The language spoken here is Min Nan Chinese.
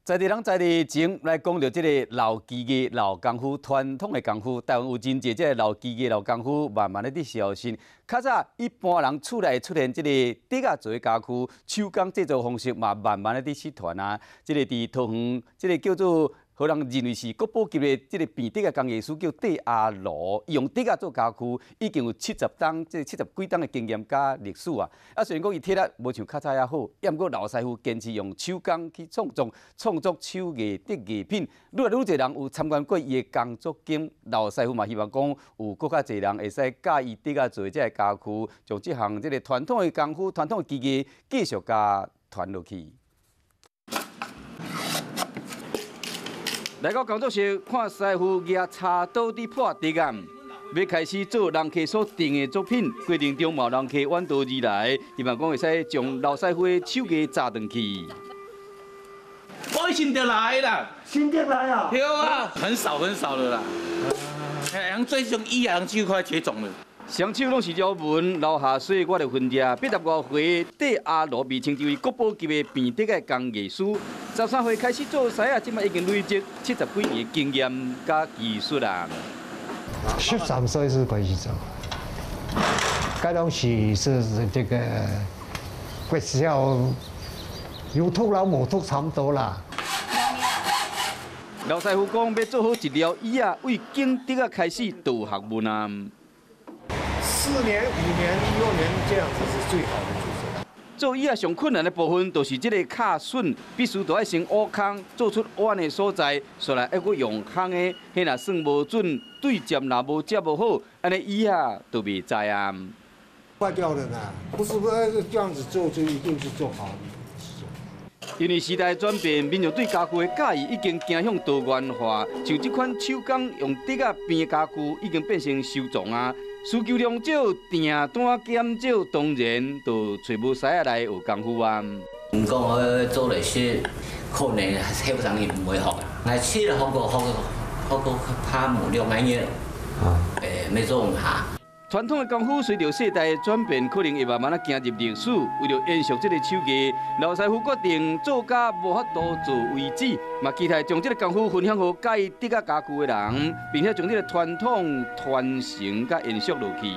在地人在地情來講著這个老技藝、老功夫、傳統的功夫，台灣有真濟這个老技藝、老功夫，慢慢咧佇消失。較早一般人厝內出現這个竹仔做的家具，手工製作方式嘛，慢慢咧佇失傳啊。這个佇桃園，這个叫做予人認為是國寶級的這个編竹仔工藝師叫戴阿羅，伊用竹仔做家具，已經有70冬，這70幾冬的經驗佮歷史啊。啊，雖然講伊體力無像較早遐好，抑毋過老師傅堅持用手工去創作，創作手藝的藝品。愈來愈濟人有參觀過伊的工作間，老師傅嘛希望講有閣較濟人會使佮意竹仔做這个家具，將這項這个傳統的功夫、傳統的技藝繼續共傳落去。來到工作室，看師傅舉柴刀佇破竹仔，欲開始做人客所訂的作品。過程中嘛有人客遠道而來，希望講會使將老師傅的手藝紮轉去。我新竹來啦，新竹來啊？對啊，很少很少的啦。哎，這種椅仔就快絕種了。雙手攏是條紋，流下水我就分遮。85歲戴阿羅被稱之為國寶級的編竹仔工藝師，13歲開始做師仔，這擺已經累積70幾年的經驗佮技術啊。 13歲是開始做，該攏是是這個國小有讀摎無讀差不多啦。老師傅講，欲做好一寮椅仔，對剪竹仔開始就有學問啊。 4年、5年、6年這樣子是最好的，就是。做椅仔上困難的部分，就是這个敲榫，必須都愛先挖空，做出彎的所在，煞來猶閣用烘的，彼若算無準，對接若無接無好，按呢椅仔就袂知啊。壞掉了呢，不是說這樣子做就一定是做好。因為時代轉變，民眾對家具的佮意已經走向多元化，像這款手工用竹仔編家具，已經變成收藏啊。需求量少，訂單減少，當然就揣無師仔來學功夫啊。毋講我做來說，可能後生伊毋會學，來試了學過學學過拍五六個月，沒做唔下。傳統的功夫隨著世代轉變，可能會慢慢仔行入歷史。為著延續這个手藝，老師傅決定做甲無法度做為止，嘛期待將這个功夫分享予佮意竹仔家具的人，並且將這个傳統傳承佮延續落去。